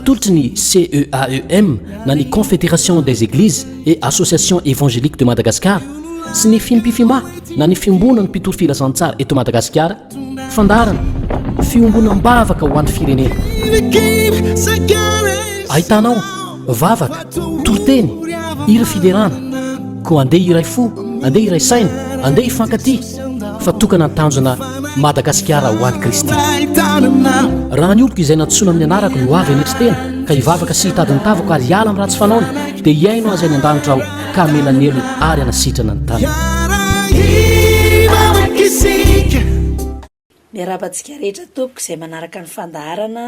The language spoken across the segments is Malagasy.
Atolotry ny CEAEM na ny Confédération des Églises et Associations Évangéliques de Madagascar sy ny Fimpifima na ny Fiombonan'ny Mpitory Filazantsara eto Madagasikara, fandaharana fiombonam-bavaka ho an'ny firenena. Ahitanao vavaka, toriteny, hira fiderana. Koa andeha hiray fo, andeha hiray saina, andeha hifankatia fa tokana ny tanjona Madagasikara ho an'i Kristy. Raha ny oloko izay nantsoina amin'ny anarako no avy hanetry tena ka hivavaka sy hitady ny tavako ary hiala amin'ny ratsy fanaony dia hihaino azy any an-danitra aho ka hamela ny helony ary hanasitrana ny taniny. Miarahaba antsika rehetra tompoko izay manaraka ny fandaharana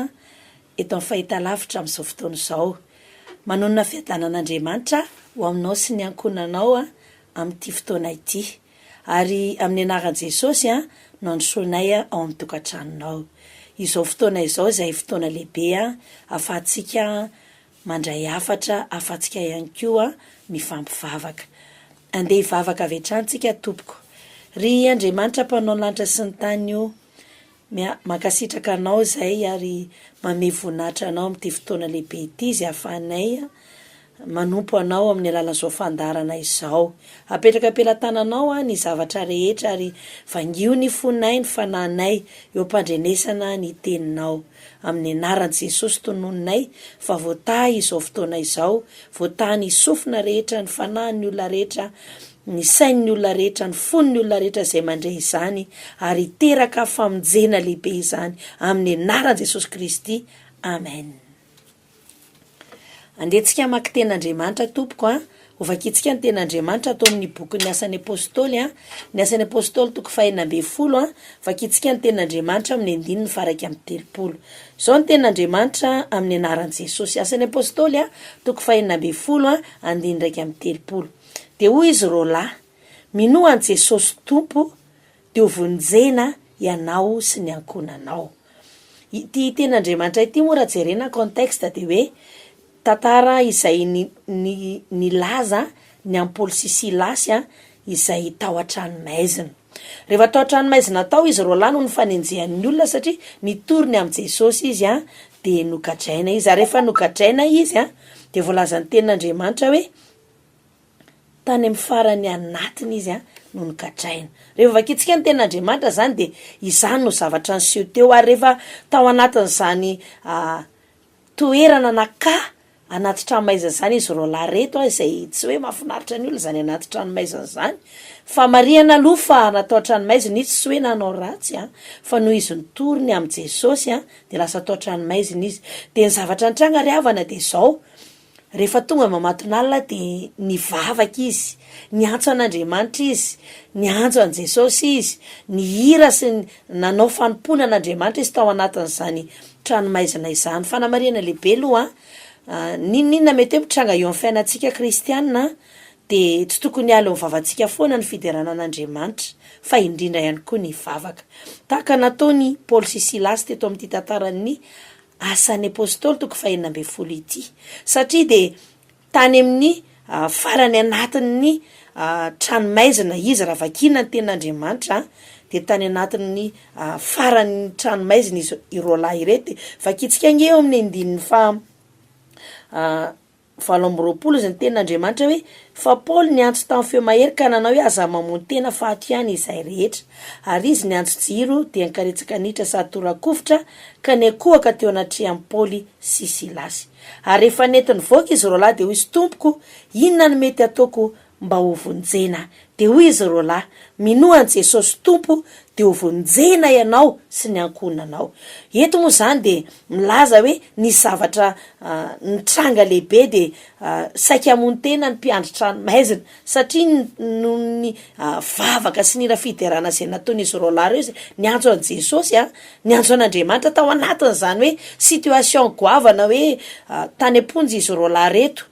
eto amin'ny fahitalavitra amin'izao fotoana izao. Manonona fiadanan'Andriamanitra ho aminao sy ny ankohonanao amin'ity fotoana ity. Ary amin'ny anaran'i Jesosy no androsoanay ao amin'ny tokantranonao. Izao fotoana izao izay fotoana lehibe ahafahantsika mandray hafatra, ahafahantsika ihany koa mifampivavaka. Andeha hivavaka avy hatrany tsika tompoko. Ry Andriamanitra mpanao ny lanitra sy ny tany o, mia, mankasitraka Anao izay ary manome voninahitra Anao amin'ity fotoana lehibe ity izay ahafahanay manompo Anao amin'ny alalan'izao fandaharana izao. Apetraka am-pelatananao ny zavatra rehetra ary vangio ny fonay, ny fanahinay eo am-pandrenesana ny Teninao. Amin'ny anaran'i Jesosy tononinay fa voatahy izao fotoana izao, voatahy ny sofina rehetra, ny fanahin'ny olona rehetra, ny sain'ny olona rehetra, ny fon'ny olona rehetra izay mandre izany, ary hiteraka famonjena lehibe izany, amin'ny anaran'i Jesosy Kristy, Amen. Andeha tsika hamaky tenin'Andriamanitra tompoko a. Hovakintsika ny tenin'Andriamanitra ato amin'ny bokin'ny Asan'ny Apostoly a. Ny Asan'ny Apostoly toko fahenina ambin'ny folo a. Vakintsika ny tenin'Andriamanitra amin'ny andininy faha 31. Izao ny tenin'Andriamanitra amin'ny anaran'i Jesosy. Asan'ny Apostoly a, toko fahenina ambin'ny folo a, andininy 31. Dia hoy izy roalahy, Minoa an'i Jesosy Tompo, dia ho vonjena ianao sy ny ankohonanao. Ity tenin'Andriamanitra ity moa raha jerena ny contexte dia hoe tantara izay nilaza ny an'i Paoly sy Silasy izay tao an-tranomaizina. Rehefa tao an-tranomaizina tao izy roalahy no nifanenjehan'ny olona satria nitory ny amin'i Jesosy izy dia nogadraina izy. Ary rehefa nogadraina izy dia voalazan'ny tenin'Andriamanitra hoe Tany amin'ny farany anatiny izy no nogadraina. Rehefa vakintsika ny tenin'Andriamanitra izany dia izany no zavatra niseho teo ary rehefa tao anatin'izany toerana na cas anaty tranomaizina izany izy roalahy ireto izay tsy hoe mahafinaritra ny olona izany anaty tranomaizina izany fa marihana aloha fa natao an-tranomaizina izy tsy hoe nanao ratsy fa noho izy nitory ny amin'i Jesosy dia lasa tao an-tranomaizina izy. Dia ny zavatra nitranga ry havana dia izao, Rehefa tonga Mamatonalina dia nivavaka izy, niantso an'Andriamanitra izy, niantso an'i Jesosy izy, nihira sy nanao fanompoana an'Andriamanitra izy tao anatin'izany tranomaizina izany. Fanamarihana lehibe aloha an, n'inon'inona mety hoe mitranga eo amin'ny fiainantsika kristiana dia tsy tokony hiala eo amin'ny vavantsika foana ny fiderana an'Andriamanitra fa indrindra ihany koa ny vavaka. Tahaka nataon'i Paoly sy Silasy teto amin'ity tantaran'ny Asan'ny Apostoly toko fahenina ambin'ny folo ity, satria dia tany amin'ny farany anatin'ny tranomaizina izy, raha vakiana ny tenin'Andriamanitra dia tany anatin'ny faran'ny tranomaizina izy roalahy ireto, dia vakintsika ange eo amin'ny andininy faha 28, izy ny tenin'Andriamanitra hoe, Fa Paoly niantso tamin'ny feo mahery ka nanao hoe, Aza mamono tena, fa ato ihany izahay rehetra. Ary izy niantso jiro, dia nikaretsaka niditra sady tora-kovitra, ka niankohoka teo anatrehan'i Paoly sy Silasy. Ary rehefa nety nivoaka izy roalahy, dia hoy izy, Tompoko, inona no mety hataoko mba hovonjena? Dia hoy izy roalahy, Minoa an'i Jesosy Tompo, dia hovonjena ianao sy ny ankohonanao. Eto moa izany dia milaza hoe nisy zavatra nitranga lehibe dia saika hamono tena ny mpiandry trano maizina, satria noho ny vavaka sy ny hira fiderana izay nataon'izy roalahy ireo izay niantso an'i Jesosy, niantso an'Andriamanitra tao anatin'izany hoe situation goavana hoe tany am-ponja izy roalahy ireto.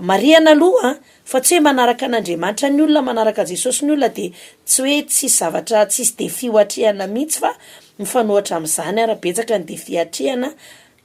Marihana aloha Fa tsy hoe manaraka an'Andriamanitra ny olona, manaraka Jesosy ny olona dia tsy hoe tsisy zavatra, tsisy défi ho atrehana mihitsy fa mifanohitra amin'izany ara betsaka ny défi atrehana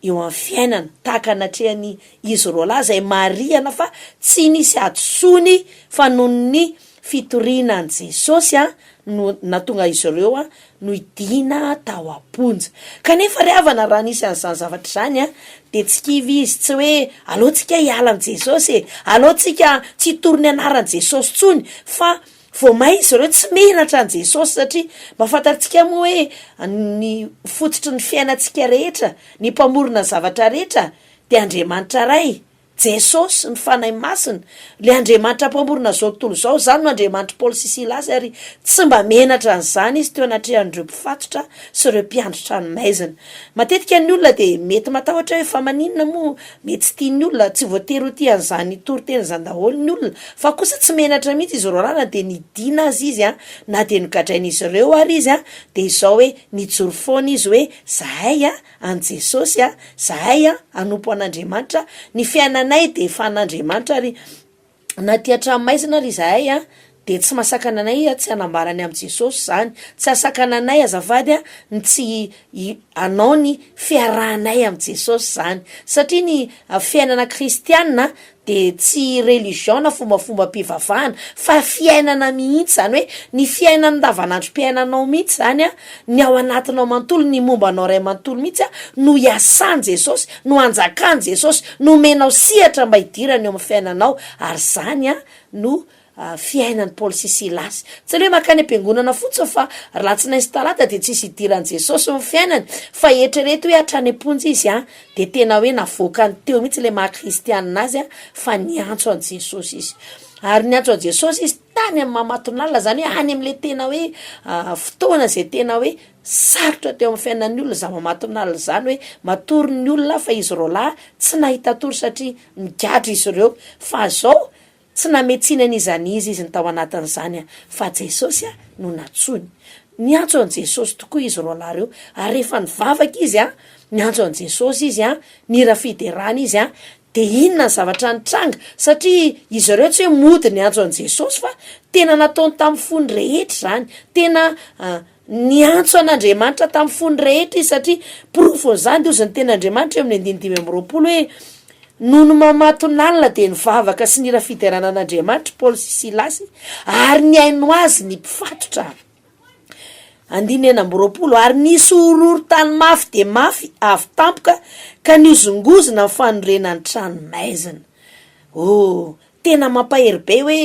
eo amin'ny fiainana, tahaka natrehan'i izy roalahy izay marihana fa tsy nisy hadisoany fa noho ny. fitoriana an'i Jesosy no nahatonga izy ireo nohidiana tao am-ponja. Kanefa ry havana raha nisy an'izany zavatra izany dia tsy kivy izy, tsy hoe aleo tsika hiala amin'i Jesosy e, aleo tsika tsy hitory ny anaran'i Jesosy intsony fa vao may izy ireo tsy menatra an'i Jesosy satria mba fantatsika moa hoe ny fototry ny fiainantsika rehetra, ny mpamorona ny zavatra rehetra dia Andriamanitra Ray. Jesosy, ny Fanahy Masina, ilay Andriamanitra Mpamorona izao tontolo izao, izany no Andriamanitr'i Paoly sy Silasy, ary tsy mba menatra an'izany izy teo anatrehan'ireo mpifatotra sy ireo mpiandry tranomaizina. Matetika ny olona dia mety matahotra hoe fa maninona moa mety tsy tian'ny olona, tsy voatery ho tia an'izany toriteny izany daholo ny olona, fa kosa tsy menatra mihitsy izy roalahy na dia nidina aza izy an, na dia nogadrain'izy ireo ary izy an, dia izao hoe nijoro foana izy hoe zahay an, an'i Jesosy a, zahay a, hanompo an'Andriamanitra, ny fiainanay dia efa an'Andriamanitra ary na aty an-tranomaizina ary izahay a, dia tsy mahasakana anay tsy hanambara ny amin'i Jesosy izany, tsy hahasakana anay azafady a, ny tsy hanao ny fiarahanay amin'i Jesosy izany, satria ny fiainana kristiana dia tsy religion na fombafombam-pivavahana fa fiainana mihitsy, izany hoe ny fiainana andavanandrom-piainanao mihitsy izany an, ny ao anatinao manontolo, ny momba anao iray manontolo mihitsy an, no iasan'i Jesosy, no anjakan'i Jesosy, no omenao sehatra mba hidirany eo amin'ny fiainanao, ary izany an no fiainan'i Paoly sy Silasy. Tsy ilay hoe mankany am-piangonana fotsiny fa alatsinainy sy talata dia tsisy idiran'i Jesosy ny fiainany, fa eritrereto hoe hatrany am-ponja izy an, dia tena hoe navoakany teo mihitsy ilay maha kristianina azy an, fa niantso an'i Jesosy izy. Ary niantso an'i Jesosy izy tany amin'ny mamatonalina, izany hoe any amin'ilay tena hoe fotoana izay tena hoe sarotra teo amin'ny fiainan'ny olona izany mamatonalina izany hoe matory ny olona fa izy roalahy tsy nahita tory satria nigadra izy ireo, fa izao Tsy nametsiana an'iza n'iza izy ny tao anatin'izany fa Jesosy no nantsoiny. Niantso an'i Jesosy tokoa izy roalahy ireo ary rehefa nivavaka izy, niantso an'i Jesosy izy, nihira fiderana izy, dia inona ny zavatra nitranga? Satria izy ireo tsy hoe mody niantso an'i Jesosy fa tena nataony tamin'ny fony rehetra izany, tena niantso an'Andriamanitra tamin'ny fony rehetra izy satria porofon'izany dia hozy ny tenin'Andriamanitra eo amin'ny andininy 25 hoe Nony mamatonalina dia nivavaka sy nihira fiderana an'Andriamanitra i Paoly sy Silasy ary nihaino azy ny mpifatotra. Andininy 26, Ary nisy horohorontany mafy dia mafy avy tampoka ka nihozongozona ny fanorenan'ny tranomaizina. Oh, tena mampahery be hoe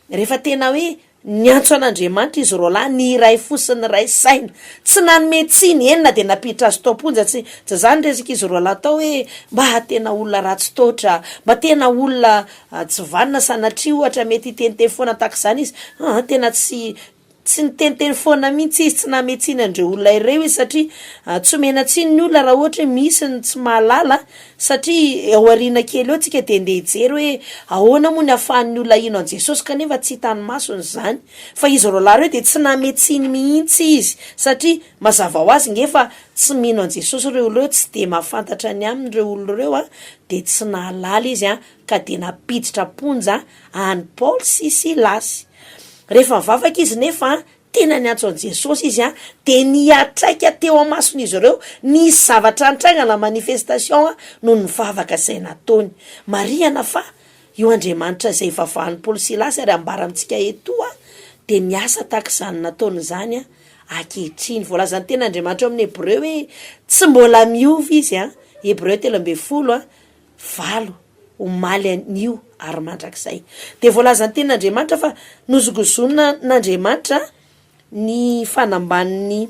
rehefa tena hoe Niantso an'Andriamanitra izy roalahy, ny iray fo sy ny iray saina. Tsy nanome tsiny, eny na dia nampiditra azy tao am-ponja, tsy tsy izany resaka izy roalahy tao hoe mba tena olona ratsy taotra, mba tena olona tsy vanona sanatria ohatra mety hiteniteny foana tahaka izany izy, aa tena tsy tsy niteniteny foana mihitsy izy, tsy nanome tsiny an'ireo olona ireo izy satria tsy omena tsiny ny olona raha ohatra hoe misy ny tsy mahalala Satria ao aoriana kely eo tsika dia ndeha hijery hoe ahoana moa ny ahafahan'ny olona hino an'i Jesosy kanefa tsy hitan'ny masony izany. Fa izy roalahy ireo dia tsy name tsiny mihitsy izy satria mazava ho azy nge fa tsy mino an'i Jesosy ireo olona ireo, tsy dia mahafantatra ny aminy ireo olona ireo an, dia tsy nahalala izy an, ka dia nampiditra am-ponja an'i Paoly sy Silasy. Rehefa nivavaka izy nefa Tena niantso an'i Jesosy izy an, dia niatraika teo amason'izy ireo, nisy zavatra nitranga na manifestation an, noho ny vavaka izay nataony. Marihana fa io Andriamanitra izay ivavahan'i Paoly Silasy ary ambara amintsika etoa dia miasa tahaka izany nataony izany an, ankehitriny. Voalazan'ny tenin'Andriamanitra ao amin'ny Hebreo hoe tsy mbola miova izy an, Hebreo 13 an, 8, omaly anio ary mandrakizay. Dia voalazan'ny tenin'Andriamanitra fa nozongozonan'Andriamanitra ny fanambanin'ny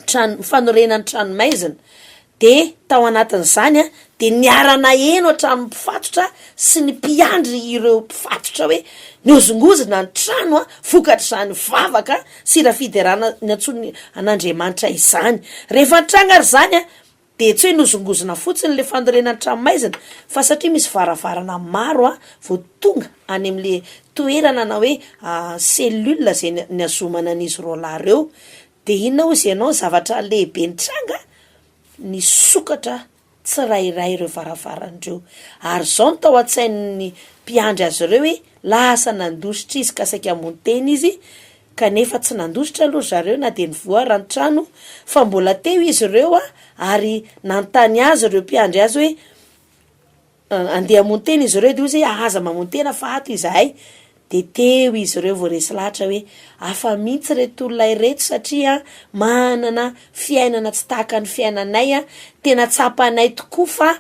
trano, fanorenan'ny tranomaizina. Dia tao anatin'izany dia niara-naheno hatramin'ny mpifatotra sy ny mpiandry ireo mpifatotra hoe nihozongozona ny trano vokatr'izany vavaka sy hira fiderana niantsoany an'Andriamanitra izany. Rehefa nitranga ary izany Dia tsy hoe nozongozona fotsiny ilay fanorenana tranomaizina fa satria misy varavarana maro vao tonga any amin'ilay toerana na hoe cellule izay nihazomana an'izy roalahy ireo. Dia inona hozy ianao ny zavatra lehibe nitranga? Nisokatra tsirairay ireo varavarana ireo. Ary izao no tao an-tsain'ny mpiandry azy ireo hoe lasa nandositra izy ka saika hamono tena izy Kanefa tsy nandositra aloha ry zareo na dia nivoha ara ny trano fa mbola teo izy ireo ary nanontany azy ireo mpiandry azy hoe andeha hamono tena izy ireo dia hoy izy hoe aza mamono tena fa ato izahay. Dia teo izy ireo vao resy lahatra hoe hafa mihitsy ireto olona ireto satria manana fiainana tsy tahaka ny fiainanay, tena tsapanay tokoa fa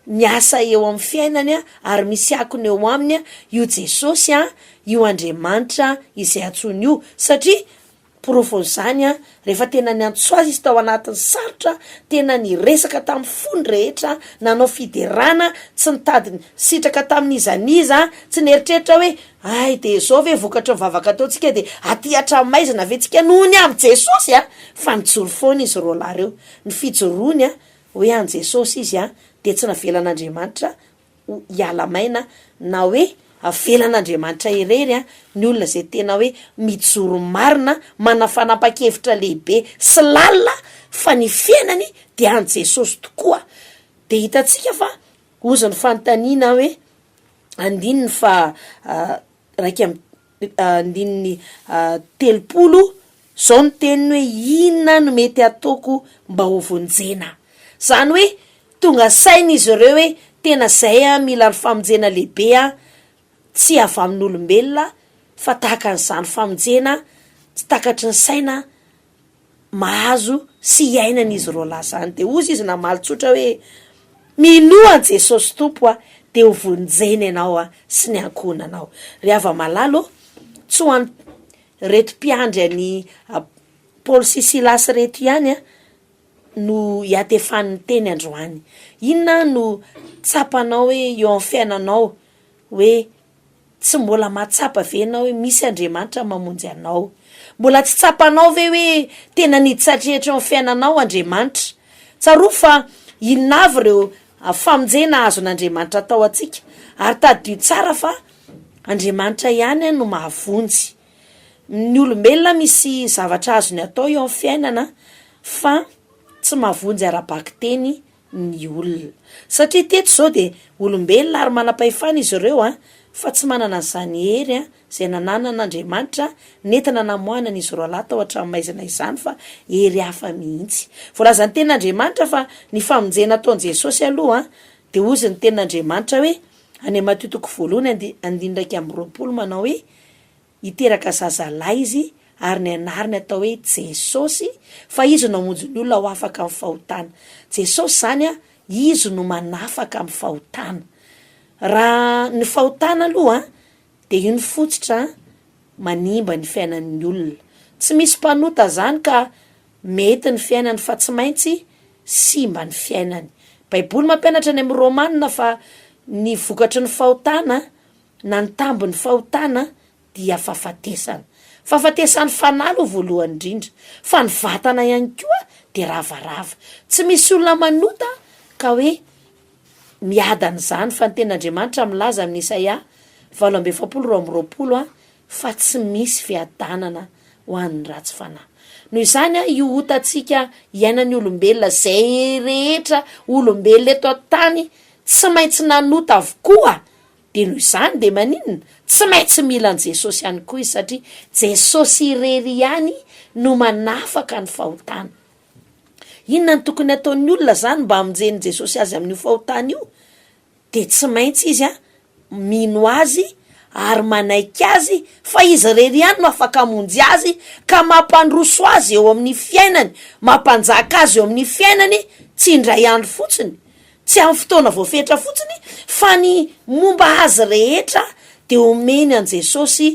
miasa eo amin'ny fiainany ary misy akony eo aminy io Jesosy, io Andriamanitra izay antsoiny io satria Porofon'izany, rehefa tena niantso azy izy tao anatin'ny sarotra, tena niresaka tamin'ny fony rehetra, nanao fiderana, tsy nitady sitraka tamin'iza n'iza, tsy nieritreritra hoe, hay dia izao ve vokatry ny vavaka ataontsika dia aty hatramin'ny maizina ve tsika noho ny amin'i Jesosy a! Fa nijoro foana izy roalahy ireo. Ny fijoroany hoe an'i Jesosy izy dia tsy navelan'Andriamanitra ho hiala maina na hoe avelan'Andriamanitra irery ny olona izay tena hoe mijoro marina, manana fanapahan-kevitra lehibe sy lalina fa ny fiainany dia an'i Jesosy tokoa. Dia hitantsika fa hozy ny fanontaniana hoe andininy faha 31, izao ny teniny hoe inona no mety hataoko mba ho vonjena? Izany hoe tonga saina izy ireo hoe tena izay aho mila ny famonjena lehibe aho, tsy avy amin'olombelona fa tahaka an'izany famonjena tsy takatry ny saina mahazo sy iainana izy roalahy izany. Dia hozy izy namaly tsotra hoe, Minoa an'i Jesosy Tompo aho, dia ho vonjena ianao sy ny ankohonanao. Ry hava-malala ô, tsy ho an'ireto mpiandry an'i Paoly sy Silasy ireto ihany no hiatefan'ny teny androany. Inona no tsapanao hoe eo amin'ny fiainanao hoe Tsy mbola mahatsapa ve ianao hoe misy Andriamanitra mamonjy anao? Mbola tsy tsapanao ve hoe tena niditra-trehitra eo amin'ny fiainanao Andriamanitra? Tsarovy fa inona avy ireo famonjena azon'Andriamanitra atao antsika, ary tadidio tsara fa Andriamanitra ihany no mahavonjy. Ny olombelona misy zavatra azony atao eo amin'ny fiainana fa tsy mahavonjy ara-bakiteny ny olona. Satria teto izao dia olombelona ary manam-pahefana izy ireo an, fa tsy manana an'izany hery an, izay nananan'Andriamanitra nentina namoahana an'izy roalahy tao an-tranomaizina izany fa hery hafa mihitsy. Voalazan'ny tenin'Andriamanitra fa ny famonjena ataon'i Jesosy aloha an, dia hozy ny tenin'Andriamanitra hoe any Matio toko voalohany andi andininy 21 manao hoe, Hiteraka zazalahy izy, ary ny anarany atao hoe Jesosy, fa Izy no hamonjy ny olona ho afaka amin'ny fahotana. Jesosy izany an, Izy no manafaka amin'ny fahotana. Raha ny fahotana aloha an, dia io ny fototra manimba ny fiainan'ny olona. Tsy misy mpanota izany ka mety ny fiainany fa tsy maintsy simba ny fiainany. Baiboly mampianatra any amin'ny Romana fa ny vokatry ny fahotana na ny tambin'ny fahotana dia fahafatesana. Fahafatesan'ny fanahy aloha voalohany indrindra, fa ny vatana ihany koa dia ravarava. Tsy misy olona manota ka hoe miadana izany fa ny tenin'Andriamanitra milaza amin'ny Isaia 48 22 fa tsy misy fiadanana ho an'ny ratsy fanahy. Noho izany, io otantsika iainan'ny olombelona izay rehetra olombelona eto an-tany tsy maintsy nanota avokoa Dia noho izany dia maninona? Tsy maintsy mila an'i Jesosy ihany koa izy satria Jesosy irery ihany no manafaka ny fahotana. Inona no tokony hataon'ny olona izany mba hamonjen'i Jesosy azy amin'io fahotana io? Dia tsy maintsy izy mino Azy ary manaiky Azy fa Izy irery ihany no afaka hamonjy azy ka mampandroso azy eo amin'ny fiainany, mampanjaka azy eo amin'ny fiainany tsy indray andro fotsiny Tsy amin'ny fotoana voafetra fotsiny fa ny momba azy rehetra dia omeny an'i Jesosy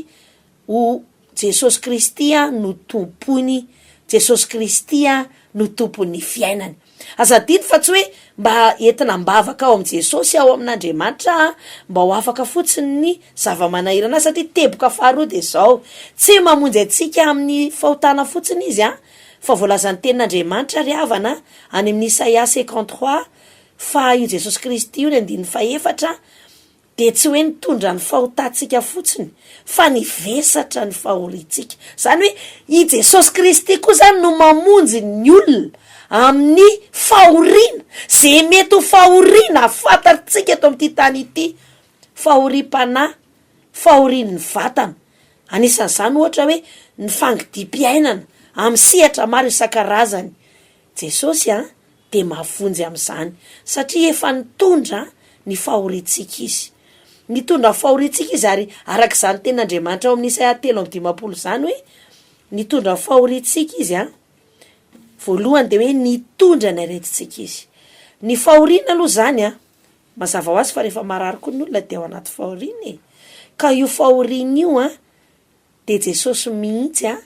ho Jesosy Kristy no tompoiny, Jesosy Kristy no tompon'ny fiainany. Aza adino fa tsy hoe mba entina am-bavaka ao amin'i Jesosy ao amin'Andriamanitra mba ho afaka fotsiny ny zava-manahirana azy satria teboka faharoa dia izao, tsy mamonjy antsika amin'ny fahotana fotsiny Izy fa voalazan'ny tenin'Andriamanitra ry havana any amin'ny Isaia 53 fa io Jesosy Kristy io ny andininy fahefatra dia tsy hoe nitondra ny fahotantsika fotsiny fa nivesatra ny fahoriantsika. Izany hoe i Jesosy Kristy koa izany no mamonjy ny olona amin'ny fahoriana, izay mety ho fahoriana fantatsika eto amin'ity tany ity, fahoriam-panahy, fahorian'ny vatana, anisan'izany ohatra hoe ny fangidiam-piainana amin'ny sehatra maro isan-karazany. Jesosy an, dia mahavonjy amin'izany, satria efa nitondra ny fahoriantsika Izy. Nitondra ny fahoriantsika Izy ary araka izany tenin'Andriamanitra ao amin'ny Isaia 53 izany hoe nitondra ny fahoriantsika Izy an. Voalohany dia hoe nitondra ny aretintsika Izy. Ny fahoriana aloha izany an, mazava ho azy fa rehefa marary koa ny olona dia ao anaty fahoriana e. Ka io fahoriana io an, dia Jesosy mihitsy an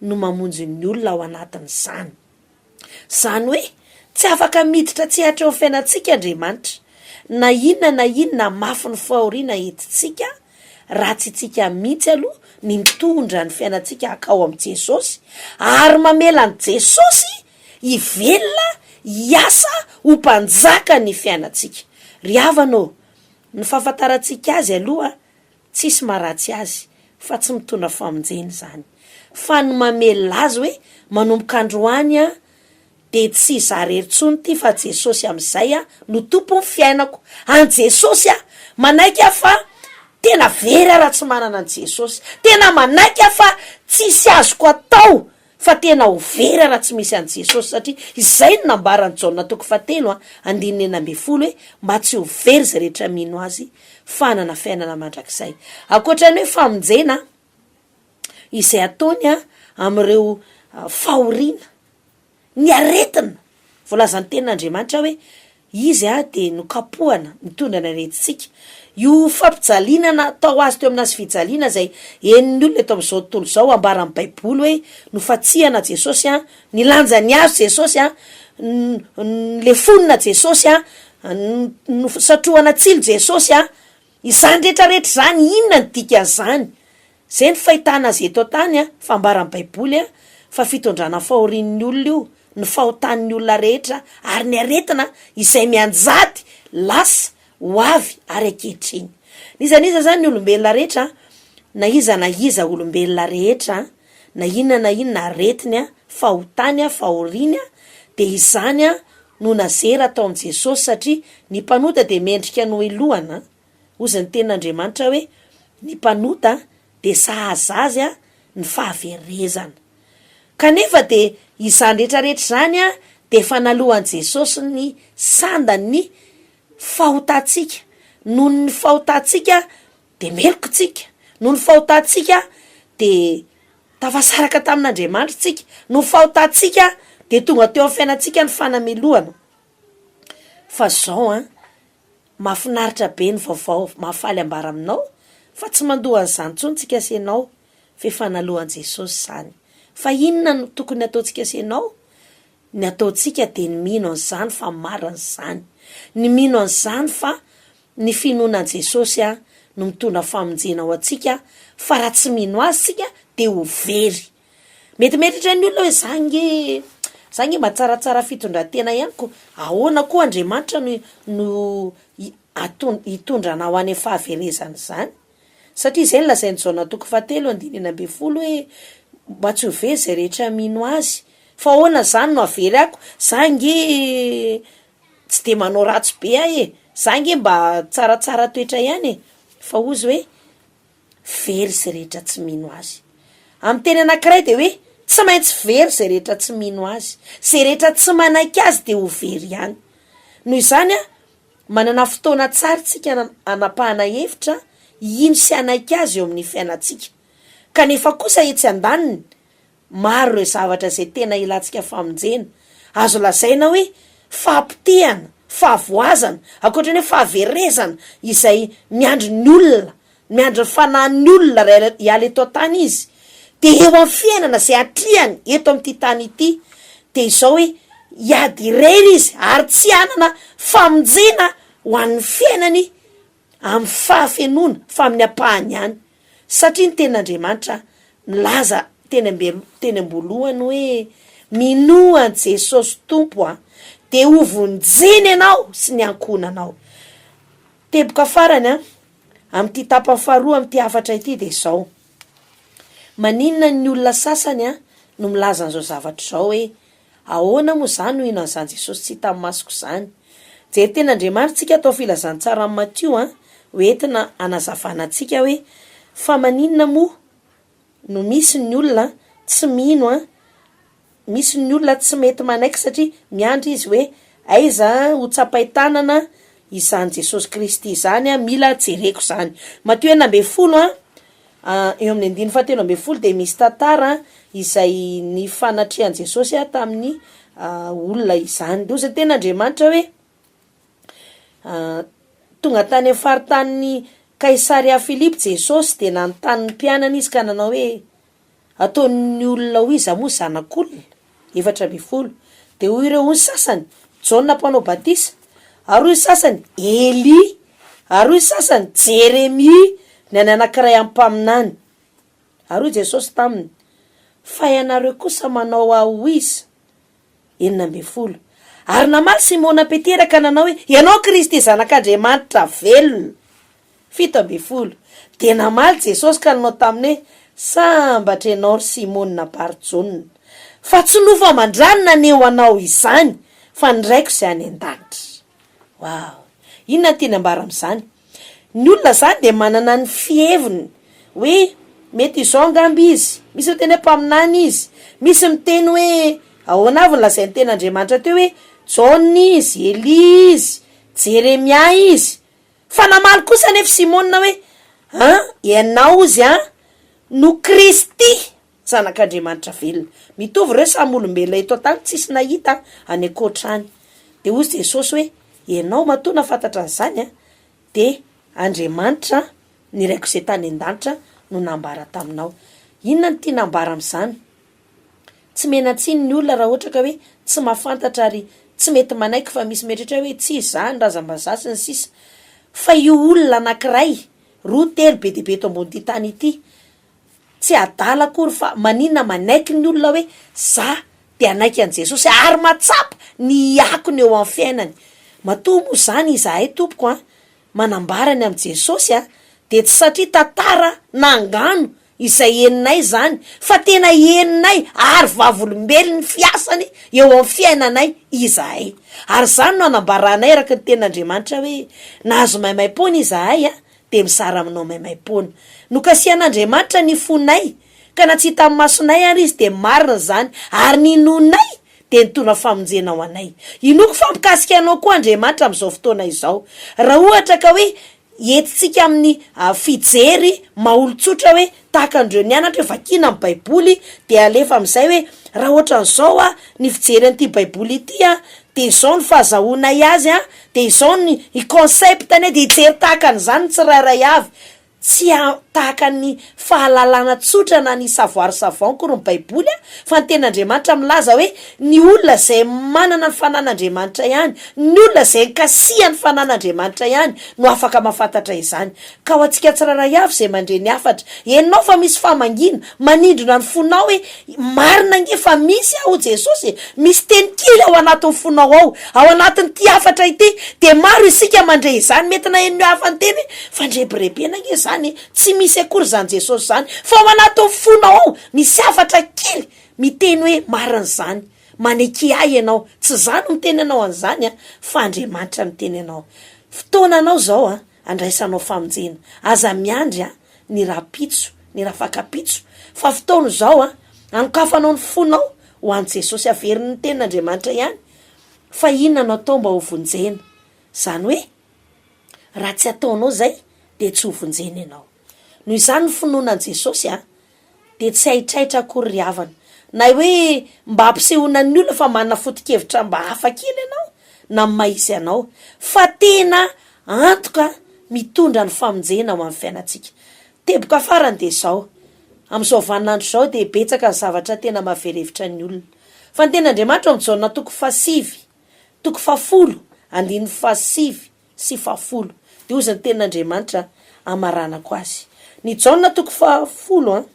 no mamonjy ny olona ao anatin'izany. Izany hoe tsy afaka miditra an-tsehatra eo amin'ny fiainantsika Andriamanitra, na inona na inona hamafin'ny fahoriana entintsika, raha tsy itsika mihitsy aloha ny mitondra ny fiainantsika hankao amin'i Jesosy, ary mamela an'i Jesosy hivelona hiasa ho mpanjaka ny fiainantsika. Ry havana ô, ny fahafantarantsika Azy aloha Tsisy maharatsy azy fa tsy mitondra famonjena izany. Fa ny mamelona azy hoe manomboka androany an dia tsy izaho irery intsony ity fa Jesosy amin'izay an no tompon'ny fiainako. An'i Jesosy aho. Manaiky aho fa tena very aho raha tsy manana an'i Jesosy. Tena manaiky aho fa tsisy azoko atao Fa tena ho very raha tsy misy an'i Jesosy satria izay no nambaran'i Jaona toko fahatelo andininy 16 hoe mba tsy ho very izay rehetra mino Azy fa hanana fiainana mandrakizay. Ankoatra ny hoe famonjena izay ataony amin'ireo fahoriana, ny aretina, Voalazan'ny Tenin'Andriamanitra hoe Izy dia nokapohana nitondra ny aretintsika. Io fampijaliana natao Azy teo amin'ny hazofijaliana izay henon'ny olona eto amin'izao tontolo izao, ambaran'ny Baiboly hoe nofantsihana Jesosy, nilanja ny hazo Jesosy, nolefonina Jesosy, nosatrohana tsilo Jesosy. Izany rehetra rehetra izany, inona no dikan'izany? Izay ny fahitana azy eto an-tany, fa ambaran'ny Baiboly fa fitondrana fahorian'ny olona io, ny fahotan'ny olona rehetra ary ny aretina izay mianjady, lasa, ho avy ary ankehitriny. N'iza n'iza izany ny olombelona rehetra, na iza na iza olombelona rehetra, na inona na inona aretiny, fahotany, fahoriany, dia izany no nazera tao amin'i Jesosy satria ny mpanota dia mendrika ny hohelohana. Hozy ny tenin'Andriamanitra hoe ny mpanota dia sahaza azy ny fahaverezana. Kanefa dia izany rehetra rehetra izany dia efa naloan'i Jesosy ny sandan'ny fahotantsika. Noho ny fahotantsika dia meloka isika. Noho ny fahotantsika dia tafasaraka tamin'Andriamanitra isika. Noho ny fahotantsika dia tonga teo amin'ny fiainantsika ny fanamelohana. Fa izao an, Mahafinaritra be ny vaovao mahafaly ambara aminao fa tsy mandoa an'izany intsony tsika sy ianao f'efa naloan'i Jesosy izany. Fa inona no tokony hataontsika sy ianao? Ny ataontsika dia ny mino an'izany fa marina izany. Ny mino an'izany fa ny finoana an'i Jesosy no mitondra famonjena ho antsika fa raha tsy mino Azy tsika dia ho very. Mety mieritreritra ny olona hoe za nge za nge mba tsaratsara fitondran-tena ihany ko ahoana koa Andriamanitra no no aton- hitondra anao any amin'ny fahaverezana izany? Satria izay no lazain'i Jaona toko fahatelo andininy 16 hoe mba tsy ho very izay rehetra mino azy. Fa ahoana izany no hahavery ako? Za nge tsy de manao ratsy be aho e! Za nge mba tsaratsara toetra ihany e! Fa hozy hoe very izay rehetra tsy mino Azy. Amin'ny teny anankiray dia hoe tsy maintsy very izay rehetra tsy mino Azy. Izay rehetra tsy manaiky Azy dia ho very ihany. Noho izany, manana fotoana tsara isika hanapahana hevitra hino sy hanaiky Azy eo amin'ny fiainantsika. Kanefa kosa etsy andaniny, Maro ireo zavatra izay tena ilantsika famonjena. Azo lazaina hoe fahapotehana, fahavoazana, ankoatra ny hoe fahaverezana izay miandry ny olona, miandry ny fanahin'ny olona raha hiala eto an-tany izy, dia eo amin'ny fiainana izay atrehany eto amin'ity tany ity, dia izao hoe hiady irery izy ary tsy hanana famonjena ho an'ny fiainany amin'ny fahafenoana fa amin'ny ampahany ihany satria ny tenin'Andriamanitra milaza teny ambe teny am-boalohany hoe minoa an'i Jesosy Tompo a dia ho vonjena ianao sy ny ankohonanao. Teboka farany a, amin'ity tapany faharoa amin'ity hafatra ity dia izao, maninona ny olona sasany a no milaza an'izao zavatra izao hoe Ahoana moa izaho no hino an'izany Jesosy tsy hitan'ny masoko izany? Jery tena Andriamanitra tsika atao filazantsaran'i Matio an, ho entina hanazavana antsika hoe fa maninona moa no misy ny olona tsy mino an, misy ny olona tsy mety manaiky satria miandry izy hoe aiza ho tsapain-tanana. izany Jesosy Kristy izany an, mila jereko izany. Matio 16 an, eo amin'ny andininy fahatelo ambin'ny folo dia misy tantara izay nifanatrehan'i Jesosy tamin'ny olona izany. Dia hoy izay tenin'Andriamanitra hoe, Tonga tany amin'ny faritanin'i Kaisaria Filipy Jesosy dia nanontany ny mpianany izy ka nanao hoe, Ataon'ny olona ho iza moa Zanak'olona? 14. Dia hoy ireo, hoy ny sasany, Jaona Mpanao Batisa, ary hoy ny sasany, Elia, ary hoy ny sasany, Jeremia, na ny anankiray amin'ny mpaminany. Ary hoy Jesosy taminy, Fa ianareo kosa manao Ahy ho iza? 16. Ary namaly Simona Petera ka nanao hoe, Ianao Kristy Zanak'Andriamanitra velona. 17. Dia namaly Jesosy ka nanao taminy hoe, Sambatra ianao, ry Simona Bar-Jaona, fa tsy nofo aman-drà no naneho anao izany, fa ny Raiko izay any an-danitra. Wow! Inona no tiany ambara amin'izany? Ny olona izany dia manana ny fiheviny hoe mety izao angamba izy, misy miteny hoe mpaminany izy, misy miteny hoe ahoana avy ny lazain'ny tenin'Andriamanitra teo hoe Jaona izy, Elia izy, Jeremia izy. Fa namaly kosa anefa Simona hoe an, ianao ozy an no Kristy Zanak'Andriamanitra velona. Mitovy ireo samy olombelona eto an-tany tsisy nahita any ankoatra any. Dia hoy Jesosy hoe, Ianao matoa nahafantatra an'izany an, dia Andriamanitra ny Raiko izay tany an-danitra no nambara taminao. Inona no tiana ambara amin'izany? Tsy menan-tsiny ny olona raha ohatra ka hoe tsy mahafantatra ary tsy mety manaiky fa misy mieritreritra hoe tsy izaho ny razam-bazaha sy ny sisa Fa io olona anankiray, roa, telo, be dia be eto ambonin'ity tany ity, Tsy adala akory fa maninona manaiky ny olona hoe za de hanaiky an'i Jesosy ary mahatsapa ny akony eo amin'ny fiainany. Matoa moa zany izahay tompoko an, manambara ny amin'i Jesosy an, de tsy satria tantara na angano izay henonay izany fa tena henonay ary vavolombelon'ny fiasany eo amin'ny fiainanay izahay. Ary izany no anambaranay araka ny tenin'Andriamanitra hoe nahazo maimaimpoana izahay an, dia mizara aminao maimaimpoana. Nokasihan'Andriamanitra ny fonay, ka na tsy hitan'ny masonay ary Izy dia marina izany, ary ny inoanay dia nitondra famonjena ho anay. Inoako fa mikasika anao koa Andriamanitra amin'izao fotoana izao. Raha ohatra ka hoe entintsika amin'ny fijery maha olon-tsotra hoe tahaka an'ireo nianatra hoe vakiana ny Baiboly dia alefa amin'izay hoe raha ohatran'izao ny fijery an'ity Baiboly ity dia izao ny fahazahoanay azy Dia izao ny ny concept anie dia hijery tahaka an'izany ny tsirairay avy, tsy tahaka ny fahalalana tsotra na ny savoir savant akory ny baiboly a, fa ny tenin'Andriamanitra milaza hoe ny olona izay manana ny fanan'Andriamanitra ihany, ny olona izay nikasihan'ny fanan'Andriamanitra ihany no afaka mahafantatra izany. Ka ho antsika tsirairay avy izay mandre ny hafatra, henonao fa misy famangiana, manindrona ny fonao hoe marina ange fa misy aho Jesosy e, misy teny kely ao anatin'ny fonao ao, ao anatin'ity hafatra ity, dia maro isika mandre izany, mety naheno ny hafa niteny hoe fandrebirebena ange izany e, tsy misy akory izany Jesosy izany, fa ao anatin'ny fonao ao misy hafatra kely miteny hoe marina izany, maneke ahy ianao, tsy izaho no miteny anao an'izany an, fa Andriamanitra miteny anao. Fotoananao izao an, andraisanao famonjena, aza miandry an, ny rahampitso, ny rafakapitso, fa fotoana izao an, anokafanao ny fonao ho an'i Jesosy, averin'ny tenin'Andriamanitra ihany fa inona no atao mba ho vonjena, izany hoe raha tsy ataonao izay dia tsy ho vonjena ianao. Noho izany ny finoana an'i Jesosy an, dia tsy haitraitra akory ry havana, na hoe mba hampisehoana ny olona fa manana foto-kevitra mba hafa kely ianao na ny maha izy anao, fa tena antoka mitondra ny famonjena ho amin'ny fiainantsika. Teboka farany dia izao, amin'izao vaninandro izao dia betsaka ny zavatra tena mahavery hevitra ny olona. Fa ny tenin'Andriamanitra ao amin'ny Jaona toko fahasivy, toko fahafolo, andininy fahasivy sy fahafolo. Dia hozy ny tenin'Andriamanitra hamaranako azy. Ny Jaona toko fahafolo an,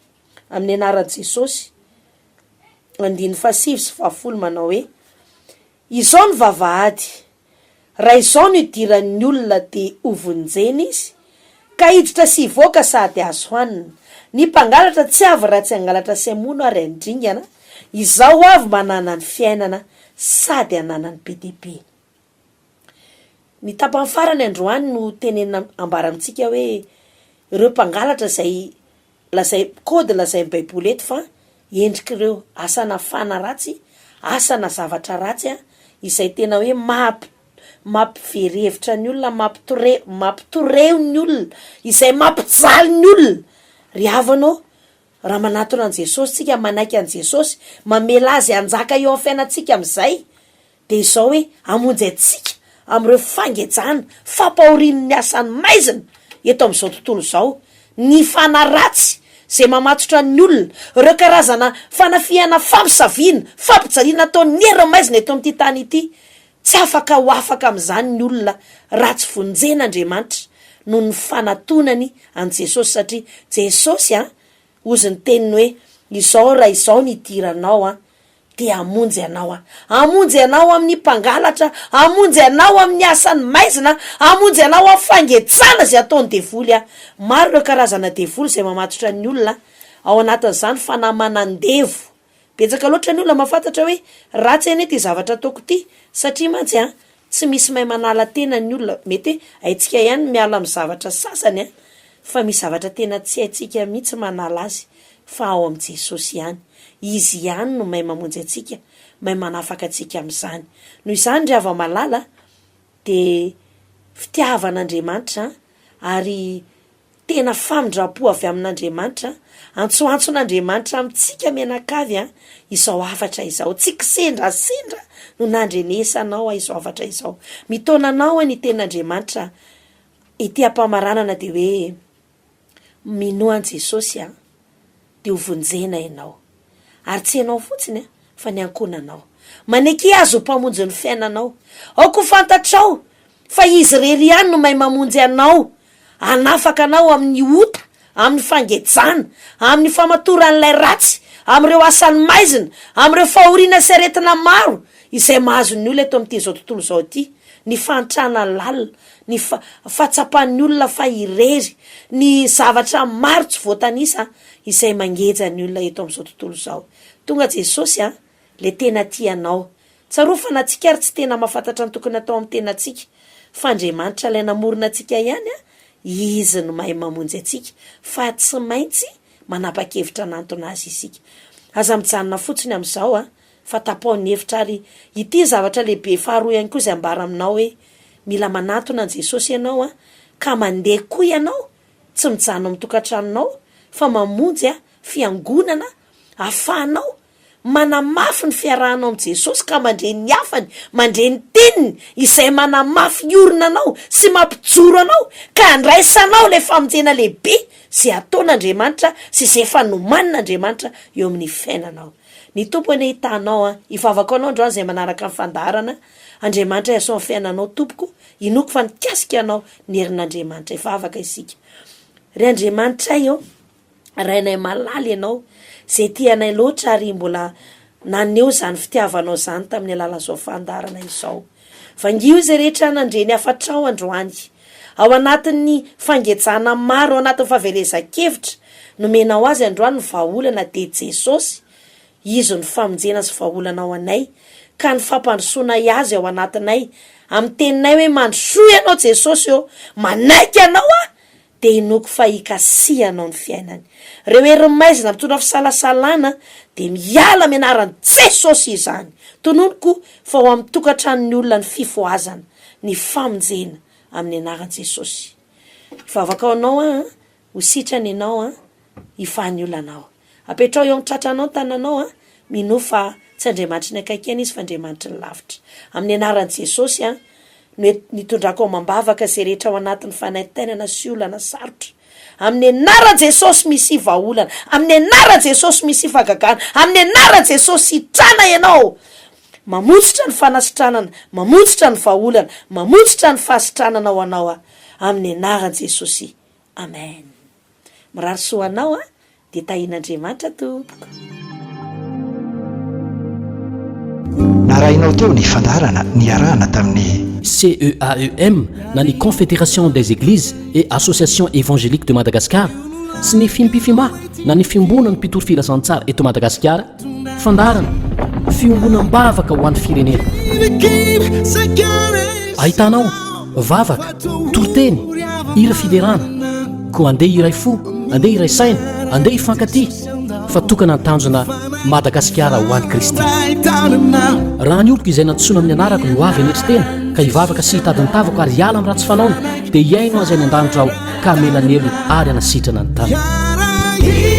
amin'ny anaran'i Jesosy, andininy fahasivy sy fahafolo manao hoe, Izao ny vavahady, raha izao no idiran'ny olona dia hovonjena izy, ka hiditra sy hivoaka sady azo hanina. Ny mpangalatra tsy avy raha tsy hangalatra sy hamono ary handringana, izaho avy mba hananany fiainana sady hananany be dia be. Ny tapany farany androany no tenenina ambara amintsika hoe ireo mpangalatra izay lazai code lazain'ny baiboly eto fa endrik'ireo asana fana ratsy, asana zavatra ratsy izay tena hoe maha mampivery hevitra ny olona, mampitore, mampitoreo ny olona, izay mampijaly ny olona. Ry havana ô, raha manatona an'i Jesosy tsika, manaiky an'i Jesosy, mamela Azy hanjaka eo amin'ny fiainantsika amin'izay, dia izao hoe hamonjy antsika amin'ireo fangejana, fampahorian'ny asan'ny maizina eto amin'izao tontolo izao, ny fanahy ratsy izay mamatotra ny olona, ireo karazana fanafihana fampisaviana, fampijaliana ataon'ny herin'ny maizina eto amin'ity tany ity. Tsy afaka ho afaka amin'izany ny olona raha tsy vonjen'Andriamanitra noho ny fanatonany an'i Jesosy satria Jesosy an, hozy ny teniny hoe izao raha izao ny hidiranao an, dia hamonjy anao Aho. Hamonjy anao amin'ny mpangalatra, hamonjy anao amin'ny asan'ny maizina, hamonjy anao amin'ny fangejana izay ataon'ny devoly Aho. Maro ireo karazana devoly izay mamatotra ny olona, ao anatin'izany fanahy manandevo. Betsaka loatra ny olona mahafantatra hoe ratsy anie ity zavatra ataoko ity, satria mantsy an, tsy misy mahay manala tena ny olona. Mety hoe haintsika ihany ny miala amin'ny zavatra sasany an, fa misy zavatra tena tsy haintsika mihitsy manala azy fa ao amin'i Jesosy ihany. Izy ihany no mahay mamonjy antsika, mahay manafaka antsika amin'izany. Noho izany ry hava-malala dia fitiavan'Andriamanitra ary tena famindram-po avy amin'Andriamanitra, antsoantson'Andriamanitra amintsika mianakavy izao hafatra izao. Tsy kisendrasendra no nandrenesanao izao hafatra izao. Mitaona anao ny tenin'Andriamanitra ety am-pamaranana dia hoe minoa an'i Jesosy an, dia ho vonjena ianao. Ary tsy ianao fotsiny an, fa ny ankohonanao. Maneke Azy ho Mpamonjy ny fiainanao. Aoka ho fantatrao fa Izy irery ihany no mahay mamonjy anao, hanafaka anao amin'ny ota, amin'ny fangejana, amin'ny famatoran'ilay ratsy, amin'ireo asan'ny maizina, amin'ireo fahoriana sy aretina maro izay mahazo ny olona eto amin'ity izao tontolo izao ity, ny fahantrana lalina, ny fahatsapan'ny olona fa irery, ny zavatra maro tsy voatanisa izay mangeja ny olona eto amin'izao tontolo izao. Tonga Jesosy an, le tena tia anao. Tsarovy fa na tsika ary tsy tena mahafantatra ny tokony atao amin'ny tenantsika, fa Andriamanitra ilay namorona antsika ihany an, Izy no mahay mamonjy antsika, fa tsy maintsy manapa-kevitra hanantona Azy isika. Aza mijanona fotsiny amin'izao an, fa tapaho ny hevitra ary ity zavatra lehibe faharoa ihany koa izay ambara aminao hoe mila manatona an'i Jesosy ianao an, ka mandeha koa ianao, tsy mijanona ao amin'ny tokantranonao fa mamonjy an fiangonana ahafahanao manamafy ny fiarahanao amin'i Jesosy ka mandre ny hafany, mandre ny teniny izay manamafy orina anao sy mampijoro anao ka handraisanao ilay famonjena lehibe izay ataon'Andriamanitra sy izay efa nomanin'Andriamanitra eo amin'ny fiainanao. Ny Tompo anie hitaha anao an! Hivavaka ho anao androany izay manaraka ny fandaharana, Andriamanitra hiasao ny fiainanao tompoko, inoako fa nikasika anao ny herin'Andriamanitra. Hivavaka isika. Ry Andriamanitray ô, Rainay malala Ianao, izay tia anay loatra ary mbola naneho izany fitiavanao izany tamin'ny alalan'izao fandaharana izao. Vangio izay rehetra nandre ny hafatrao androany. Ao anatin'ny fangejana maro, ao anatin'ny fahaverezan-kevitra, nomenao azy androany ny vahaolana dia Jesosy, Izy no famonjena sy vahaolana ho anay, ka ny fampandrosoanay Azy ao anatinay, amin'ny teninay hoe mandrosoa Ianao Jesosy ô, manaiky Anao aho, dia inoako fa hikasihanao ny fiainany. Ireo herin'ny maizina mitondra fisalasalana dia miala amin'ny anaran'i Jesosy izany. Tononiko fa ho amin'ny tokantranon'ny olona ny fifohazana, ny famonjena amin'ny anaran'i Jesosy. Hivavaka ho anao aho an, ho sitrana ianao an, hifaha ny olanao. Apetraho eo amin'ny tratranao ny tananao an, minoa fa tsy Andriamanitry ny akaiky ihany Izy fa Andriamanitry ny lavitra. Amin'ny anaran'i Jesosy an, no nitondrako amam-bavaka izay rehetra ao anatin'ny fanaintainana sy olana sarotra. Amin'ny anaran'i Jesosy misia vahaolana, amin'ny anaran'i Jesosy misia fahagagana, amin'ny anaran'i Jesosy sitrana ianao. Mamotsitra ny fanasitranana, mamotsitra ny vahaolana, mamotsitra ny fahasitranana ho anao aho, amin'ny anaran'i Jesosy. Amen. Mirary soa anao an! Dia tahian'Andriamanitra tompoko. Narahinao teo ny fandaharana niarahana tamin'ny. CEAEM na ny Confédération des Églises et Associations Évangéliques de Madagascar sy ny Fimpifima na ny Fiombonan'ny Mpitory Filazantsara eto Madagasikara, fandaharana fiombonam-bavaka ho an'ny firenena. Ahitanao vavaka, toriteny, hira fiderana. Koa andeha hiray fo, andeha hiray saina, andeha hifankatia fa tokana ny tanjona Madagasikara ho an'i Kristy. Raha ny oloko izay nantsoina amin'ny anarako no avy hanetry tena. ka hivavaka sy hitady ny tavako ary hiala amin'ny ratsy fanaony, dia hihaino azy any an-danitra Aho, ka hamela ny helony ary hanasitrana ny taniny.